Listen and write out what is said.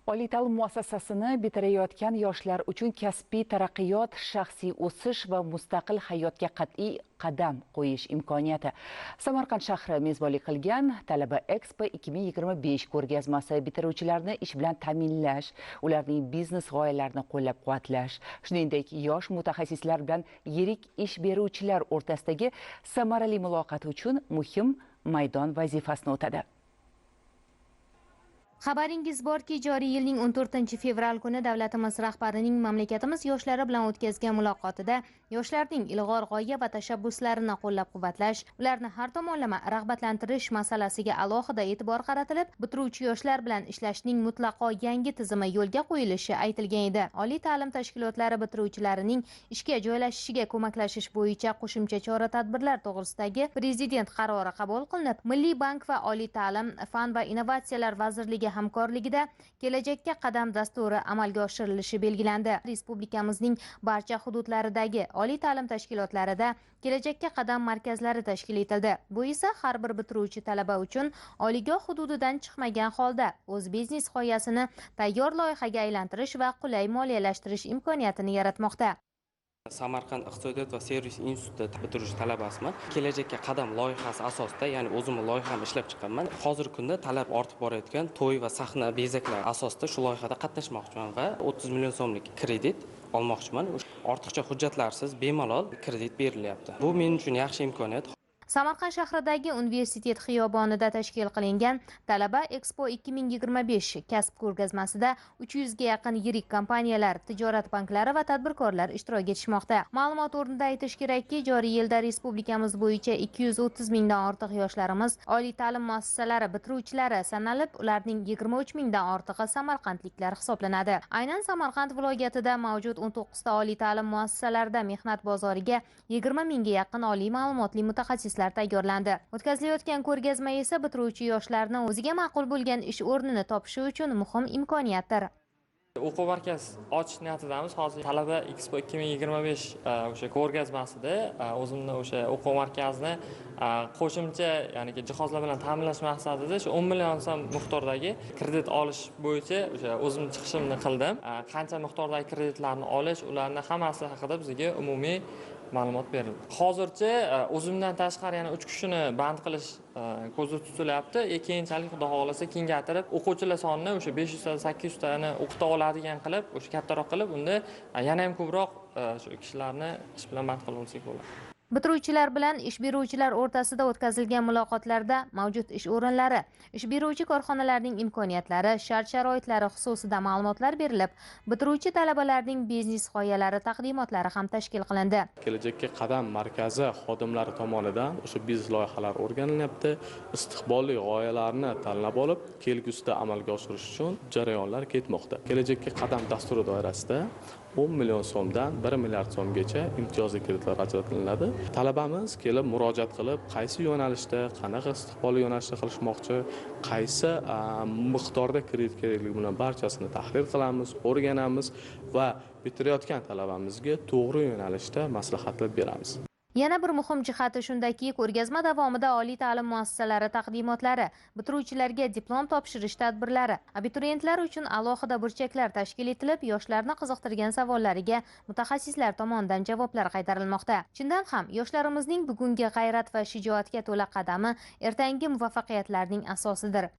Oliy ta'lim muassasasini bitirayotgan yoshlar uchun kasbiy taraqqiyot, shaxsiy o'sish va mustaqil hayotga qat'iy qadam qo'yish imkoniyati. Samarqand shahri mezbonlik qilgan Talaba Expo 2025 ko'rgazmasi bitiruvchilarni ish bilan ta'minlash, ularning biznes g'oyalarini qo'llab-quvvatlash, shuningdek, yosh mutaxassislar bilan yirik ish beruvchilar o'rtasidagi samarali muloqot uchun muhim maydon vazifasini o'tadi. Xabaringiz borki, joriy yilning 14 fevral kuni davlatimiz rahbarining mamlakatimiz yoshlari bilan o'tkazgan muloqotida yoshlarning ilg'or g'oya va tashabbuslarini qo'llab-quvvatlash, ularni har tomonlama rag'batlantirish masalasiga alohida e'tibor qaratilib, bitiruvchi yoshlar bilan ishlashning mutlaqo yangi tizimi yo'lga qo'yilishi aytilgan edi. Oliy ta'lim tashkilotlari bitiruvchilarining ishga joylashishiga ko'maklashish bo'yicha qo'shimcha chora-tadbirlar to'g'risidagi prezident qarori qabul qilinib, Milliy bank va Oliy ta'lim, fan va innovatsiyalar vazirligi hamkorligida Kelajakka qadam dasturi amalga oshirilishi belgilandi. Respublikamizning barcha hududlaridagi oliy ta'lim tashkilotlarida Kelajakka qadam markazlari tashkil etildi. Bu esa har bir bitiruvchi talaba uchun oliygoh hududidan chiqmagan holda o'z biznes g'oyasini tayyor loyihaga aylantirish va qulay moliyalashtirish imkoniyatini yaratmoqda. Samarqand iqtisodiyot va servis institutida bitiruvchi talabasiman. Kelajakka qadam loyihasi asosida, ya'ni o'zimni loyihamni ishlab chiqqanman. Hozirgi kunda talab ortib borayotgan to'y va sahna bezaklari asosida shu loyihada qatnashmoqchiman va 30 million so'mlik kredit olmoqchiman. Ortiqcha hujjatlarsiz bemalol kredit berilyapti. Bu men uchun yaxshi imkoniyat. Samarqand shahridagi universitet xiyobonida tashkil qilingan Talaba Expo 2025 kasb ko'rgazmasida 300 ga yaqin yirik kompaniyalar, tijorat banklari va tadbirkorlar ishtirok etishmoqda. Ma'lumot o'rnida aytish kerakki, joriy yilda respublikamiz bo'yicha 230 mingdan ortiq yoshlarimiz oliy ta'lim muassasalari bitiruvchilari sanalib, ularning 23 mingdan ortig'i samarqandliklar hisoblanadi. Aynan Samarqand viloyatida mavjud 19 ta oliy ta'lim muassasalarida mehnat bozoriga 20 mingga yaqin oliy ma'lumotli mutaxassislar tayyorlandi. O'tkazilayotgan ko'rgazma esa bitiruvchi yoshlarni o'ziga ma'qul bo'lgan ish o'rnini topishi uchun muhim imkoniyatdir. O'quv markaz ochish niyatidamiz. Hozir Talaba Expo 2025 o'sha ko'rgazmasida o'zimni o'sha o'quv markazini qo'shimcha, ya'ni jihozlar bilan ta'minlash maqsadida shu 10 million so'm miqdordagi kredit olish bo'yicha o'sha o'zim chiqishimni qildim. Qancha miqdordagi kreditlarni olish, ularni hammasi haqida bizga umumiy ma'lumot berildi. Hozircha o'zimdan tashqari yana 3 kishini band qilish ko'zda tutilyapti. Keyinchalik Xudo xohlasa kengaytirib o'quvchilar sonini o'sha 500 ta 800 tani o'qita oladigan qilib, o'sha kattaroq qilib, unda yana ham ko'proq shu kishilarni ish bilan band qilib olsak bo'ladi. Bitiruvchilar bilan ish beruvchilar o'rtasida o'tkazilgan muloqotlarda mavjud ish o'rinlari, ish beruvchi korxonalarning imkoniyatlari, shart-sharoitlari xususida ma'lumotlar berilib, bitiruvchi talabalarning biznes g'oyalari taqdimotlari ham tashkil qilindi. Kelajakka qadam markazi xodimlari tomonidan o'sha biznes loyihalari o'rganilyapti, istiqbolli g'oyalarni tanlab olib, kelgusida amalga oshirish uchun jarayonlar ketmoqda. Kelajakka qadam dasturi doirasida 10 million so'mdan 1 milliard so'mgacha imtiyozli kreditlar ajratiladi. Talabamiz kelib murojaat qilib, qaysi yo'nalishda, qanaqa istiqbolli yo'nalishda qilishmoqchi, qaysi miqdorda kredit kerakligi bilan barchasini tahlil qilamiz, o'rganamiz va bitirayotgan talabamizga to'g'ri yo'nalishda maslahatlar beramiz. Yana bir muhim jihati shundaki, ko'rgazma davomida oliy ta'lim muassasalari taqdimotlari, bitiruvchilarga diplom topshirish tadbirlari, abituriyentlar uchun alohida burchaklar tashkil etilib, yoshlarni qiziqtirgan savollariga mutaxassislar tomonidan javoblar qaytarilmoqda. Chindan ham, yoshlarimizning bugungi g'ayrat va shijoatga to'la qadami ertangi muvaffaqiyatlarning asosidir.